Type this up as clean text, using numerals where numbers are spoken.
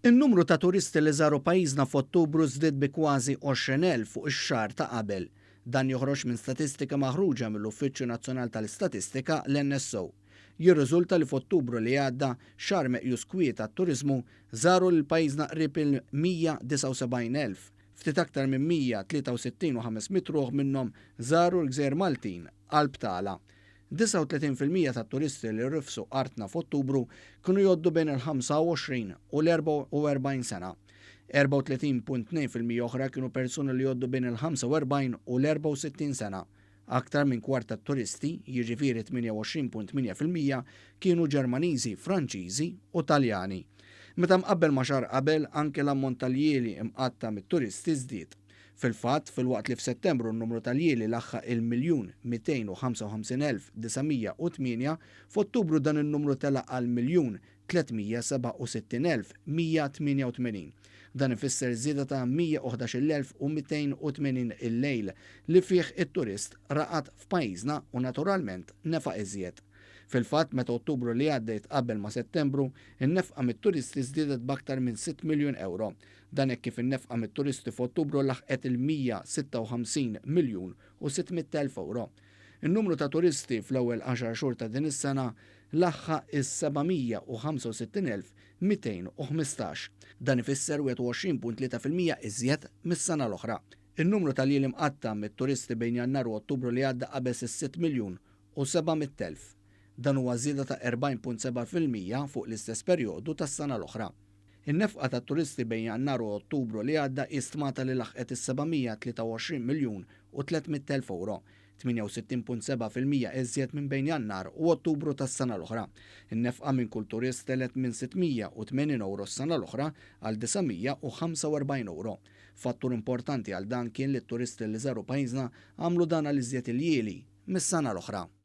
In-numru ta' turisti li żaru pajjiżna f'Ottubru żdied bi kważi 20,000 fuq ix-xahar ta' qabel. Dan joħroġ minn statistika maħruġa mill-Uffiċċju Nazzjonal tal-Istatistika, l-NSO. Jirriżulta li f'Ottubru li għadda, xahar meqjus kwiet għat-turiżmu, żaru lil pajjiżna qrib il-179,000. Ftit aktar minn 163 u 500 ruħ minnhom żaru l-gżejjer Maltin għal btala. 39% tat-turisti li rifsu artna f'Ottubru kienu jgħoddu bejn il-25 u l-44 sena. 34.2% oħra kienu persuni li jgħoddu bejn il-45 u l-64 sena. Aktar minn kwart tat-turisti, jiġifieri 28.8%, kienu Ġermaniżi, Franċiżi u Taljani. Meta mqabbel ma' xahar qabel, anke l-ammont ta' ljieli mqatta' mit-turisti żdied. Fil-fatt, filwaqt li f'Settembru n-numru ta' ljieli laħħaq il-1,255,908, f'Ottubru dan in-numru tela' għal 1,367,188. Dan ifisser żieda ta' 111,280 il-lejl li fih it-turist raqad f'pajjiżna u naturalment nefaq iżjed. Fil-fatt, meta Ottubru li għadda jitqabbel ma' Settembru, in-nefqa mit-turisti żdiedet b'aktar minn sitt miljun ewro. Dan hekk kif in-nefqa mit-turisti f'Ottubru laħqet il-156 miljun u 600 elf ewro. In-numru ta' turisti fl-ewwel għaxar xhur ta' din is-sena laħħaq is-765,215. Dan ifisser 21.3% iżjed mis-sena l-oħra. In-numru ta' ljieli mqatta' mit-turisti bejn Jannar u Ottubru li għadda qabeż is-sitt miljun u 700,000. Dan huwa żieda ta' 40.7% fuq l-istess perjodu tas-sena l-oħra. In-nefqa tat-turisti bejn Jannar u Ottubru li għadda hi stmata li laħqet is-723 miljun u 300 elf ewro, 68.7% iżjed minn bejn Jannar u Ottubru tas-sena l-oħra. In-nefqa minn kull turist telgħet minn 680 ewro s-sena l-oħra għal 945 ewro. Fattur importanti għal dan kien li t-turisti li żaru pajjiżna għamlu dan għal iżjed iljieli mis-sena l-oħra.